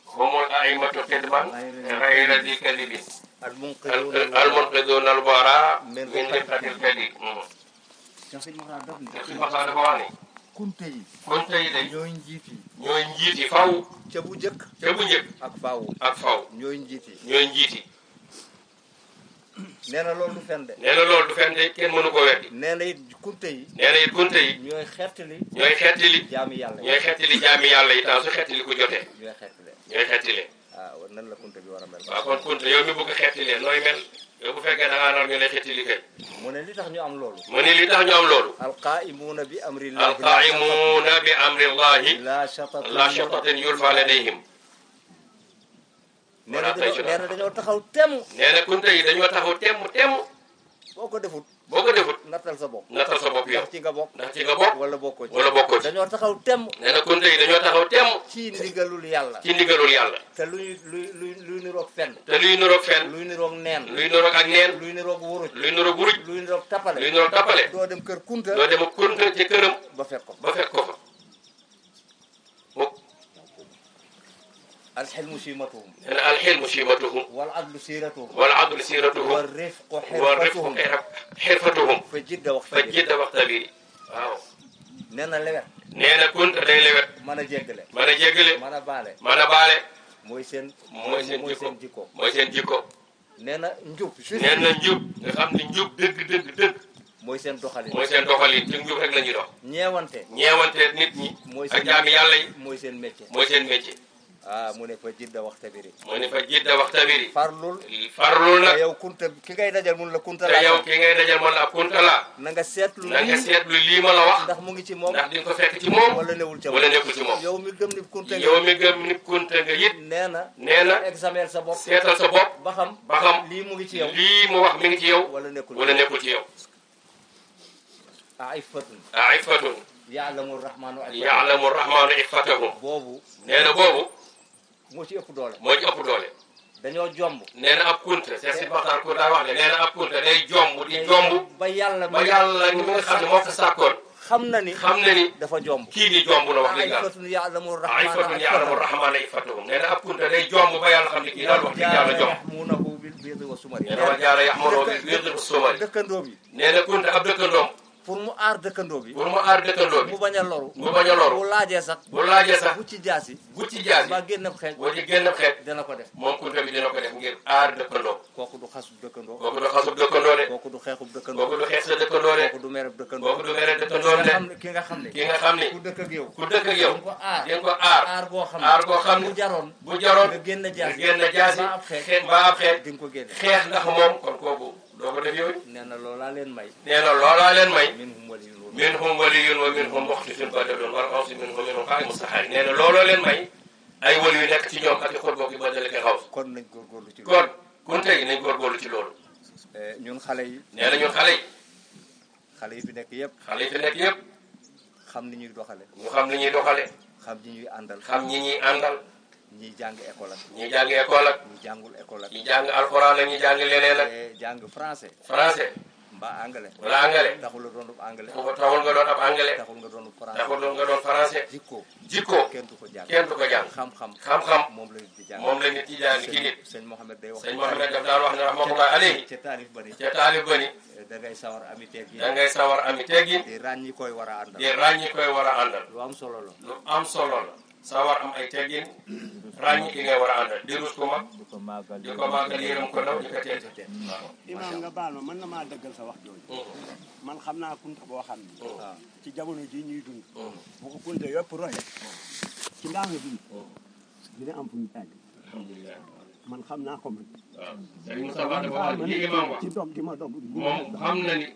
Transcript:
هم الأئمة خدما غير ذي كذب المنقذون الورى من رفقة الكذب kunte yi day ñooy njiiti faw ca bu njëkk ak faw ñooy njiiti nee na loolu du fen de kenn mënu ko weddi nee na it kunte yi ñooy xettali jaami yàlla yi temps su xettali ku jotee ñooy xettile waaw nan la kunte bi war a mel waaw kon kunte yow mi bëgg xettilee nooy mel yow bu fekkee da ngaa nar ñu lay xettili kay mu ne li tax ñu am loolu alqaa'imuuna bi amrillahi la shatatin yulfa ladayhim nee na dañoo taxaw temm nee na kunte yi dañoo taxaw temm boo ko defut nattal sa bopp yow ndax ci nga bokk wala bokkoo ci dañoo taxaw temm nee na kunte yi dañoo taxaw temm ci ndigalul yàlla te luy niroog fen luy niroog neen luy niroog wuruj luy niroog tappale doo dem kër kunta ci këram ba fekk ko fa الحلم شيمتهم والعدل سيرتهم والرفق حرفتهم فجد واختبري waaw nee na kunta day lewet mën a jéggale mën a baale mooy seen jikko nee na njub nga xam ne njub dëgg mooy seen doxalin ci njub rek la ñuy dox ñeewante nit ñi ak jaami yàlla yi mooy seen métier mu ne fa jidda waxtabiri farlul nag yow kunta ki ngay dajal mun la kunta la na nga seetlu lii ma la wax ndax mu ngi ci moom ndax di nga ko fekk ci moom wala nekkul ci moom yow mi gëm ni kunta nga it nee na examen sa bopp seetal sa bopp ba xam lii mu ngi ci yow lii mu wax mi ngi ci yow wala nekkul ci yow aifatun ya'lamu rahmanu iffatahum boobu nee na boobu moo ci ëpp doole dañoo jomb nee na ab kunta c'est important ko daa wax ne nee na ab kunta day jomb ba yàlla ni nga xam ne moo ko sàkkoon xam na ni dafa jomb kii di jomb na wax dëgg yàlla aifatun ya'lamu rahmana iffatahum nee na ab kunta day jomb ba yàlla xam ne kii daal wax dëgg yàlla jomb yahmunahu bil birri wa sumari dëkkandoo bi nee na kunta ab dëkkandoom pour mu aar dëkkandoo bi mu bañ a loru bu laajee sax bu ci jaasi ba génn xeej dina ko def moom kunta bi dina ko def ngir aar dëkkandoo kooku du xasub dëkkandoo de kooku du xeexub dëkkandoo kooku du mereb dëkkandoo de ki nga xam ne ku dëkk ak yow di ko aar goo xam ne bu jaroon nga génn jaasi ba ab xeej di nga ko génne xeex ndax moom kon kooku doo ko def yooyu nee na loolaa leen may minhum waliyyun wa minhum muqtasidun badalun wal xawsi minhum qaa'imun saxaari nee na looloo leen may ay wali yu nekk ci ñoom ak i xol bokk yi badale ki xaws kon nañ góorgóorlu ci loolu kunte yi nañ góorgóorlu ci loolu ñun xale yi nee na ñun xale yi fi nekk yëpp xam ni ñuy doxale xam ñi ñuy àndal ñi jàng école ak ñi jàngul école ak ñi jàng alxuraan ak ñi jàng leneen ak jàng français mbaa anglais taxul nga doon ab anglais taxul nga doon français jikko kenn du ko jàng xam-xam moom la nit di jàng ci nit sëñ Mohamed daf daan wax ne rahmatullahi alayhi ca taalif ba ni da ngay sawar ami teggin di ràññi koy war a àndal lu am solo la sawar am ay teggin ràññi ki ngay war a àndal di rus ko mag di ko màggal yërëm ko ndaw di ko teel waaw imaam nga baal ma mën na maa dëggal sa wax jooju man xam naa kunta boo xam ne ci jamono ji ñuy dund bu ko kunta yëpp roye ci ndaa nga dund dina am fu ñu tàgg man xam naa ko man waaw Serigne Moustapha dafa wax lii imaam wax ci dog gi ma dog moom xam na ni